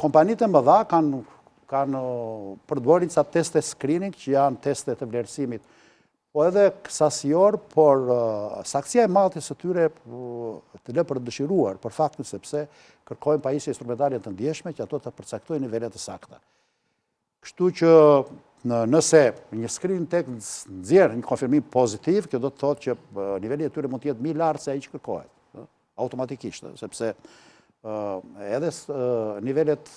Kompanitë e mëdha kanë kanë përdorin ca teste screening që janë teste të vlerësimit, po edhe sasior, por saktësia e matjes së tyre të lë për të dëshiruar, për faktin sepse kërkojnë pajisje instrumentale të ndjeshme që ato të përcaktojnë nivele të sakta. Kështu që nëse një screening test nxjerr një konfirmim pozitiv, kjo do të thotë që niveli i tyre mund të jetë më i lartë se ai që kërkohet, automatikisht, sepse edhe nivelet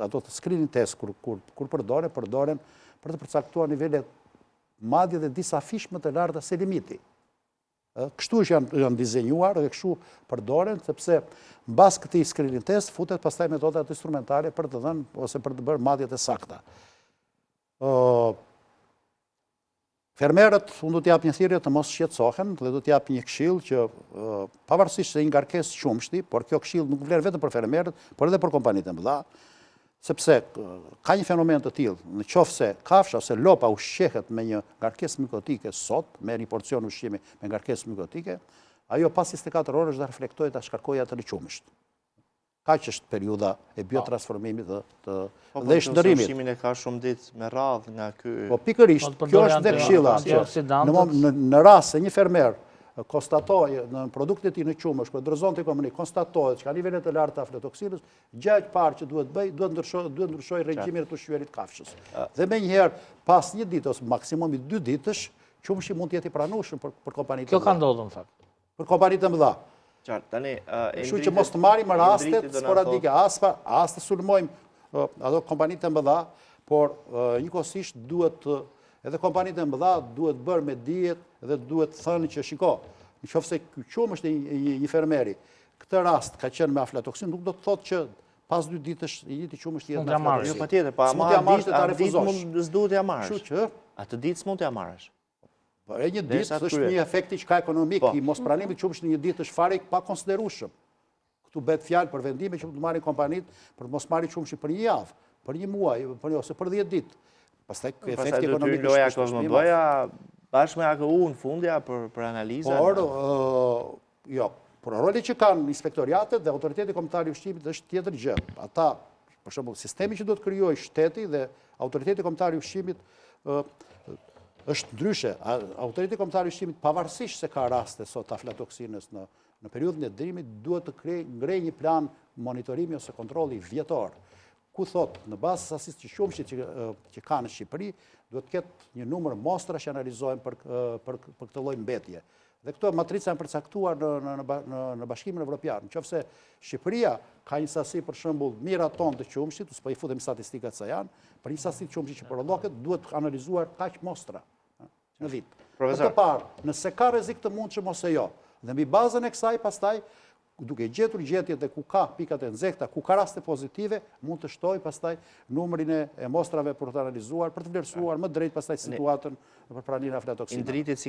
ato të screening test kur kur kur përdoren, përdoren për të përcaktuar nivelet madje dhe disa fish më të larta se limiti. Kështu është janë, janë dizenjuar dhe kështu përdoren, sepse mbas këtij screening test futet pastaj metodat instrumentale për të dhënë ose për të bërë matjet e sakta. Fermerët, unë do t'jap një thirrje të mos shqetësohen dhe do t'jap një këshillë që pavarësisht se një ngarkesë qumështi, por kjo këshillë nuk vlen vetëm për fermerët, por edhe për kompanitë e mëdha, Sepse ka një fenomen të tillë, në qoftë se kafsha ose lopa ushqehet me një ngarkesë mykotike sot, me një porcion ushqimi me ngarkesë mykotike, ajo pas 24 orësh do reflektojë ta shkarkojë atë në qumësht. Kaq është periudha e biotransformimit dhe të po, po, dhe shndërrimit. Ushqimin e ka shumë ditë me radhë nga ky. Po pikërisht, po, kjo është dhe këshilla që në, në, në rast se një fermer konstatoi në produktin e tij në qumësht, kur dorëzon te kompania, konstatohet që ka nivele të larta aflatoksinës, Gjëja e parë që duhet bëjë, duhet ndryshojë, duhet ndryshojë regjimin e të ushqyerit kafshës. Dhe menjëherë, pas një ditë ose maksimumi dy ditësh, qumështi mund të jetë i pranueshëm për për kompanitë. Kjo ka ndodhur në fakt. Për kompanitë e mëdha. Qartë, tani Kështu që mos të marrim rastet sporadike, as pa, as të sulmojmë ato kompanitë e mëdha, por njëkohësisht duhet të edhe kompanitë e mëdha duhet bërë me dije dhe duhet thënë që shiko, në qoftë se ky qumësht i një, një fermeri Këtë rast ka qenë me aflatoksinë, nuk do të thotë që pas dy ditësh i njëjti qumësht jetë me aflatoksinë. Jo, patjetër, pa ama ditë, atë ditë mund s'duhet t'ia marrësh. Kështu që atë ditë s'mund t'ia marrësh. Po e një ditë është një efekti që ka ekonomik po. i mospranimit qumështit një ditë është fare i pakonsiderueshëm. Këtu bëhet fjalë për vendime që mund të marrin kompanitë për të mos marrë qumështin për një javë, për një muaj, për një ose për 10 ditë. Pastaj efekti ekonomik është shumë i madh. Bashkë me AKU në fundja për për analiza. Por Jo, por roli që kanë inspektoriatet dhe autoriteti kombëtar i ushqimit është tjetër gjë. Ata, për shembull, sistemi që duhet të krijojë shteti dhe autoriteti kombëtar i ushqimit është ndryshe. Autoriteti kombëtar i ushqimit pavarësisht se ka raste sot të aflatoksinës në në periudhën e dimrit duhet të krijojë ngrejë një plan monitorimi ose kontrolli vjetor ku thotë në bazë të sasisë të qumështit që, që ka në Shqipëri, duhet të ketë një numër mostrash që analizohen për, për, për këtë lloj mbetje. Dhe këto matrica janë përcaktuar në, në, në, në, në Bashkimin Evropian. Në qoftë se Shqipëria ka një sasi për shembull mijëra ton të qumështit, s'po i futem statistikat sa janë, për një sasi të qumështit që prodhohet, duhet analizuar kaq mostra në vit. Për të parë, nëse ka rrezik të mundshëm ose jo. Dhe mbi bazën e kësaj pastaj duke gjetur gjetjet dhe ku ka pikat e nxehta, ku ka raste pozitive, mund të shtojë pastaj numrin e mostrave për të analizuar, për të vlerësuar më drejt pastaj situatën për praninë e aflatoksinave.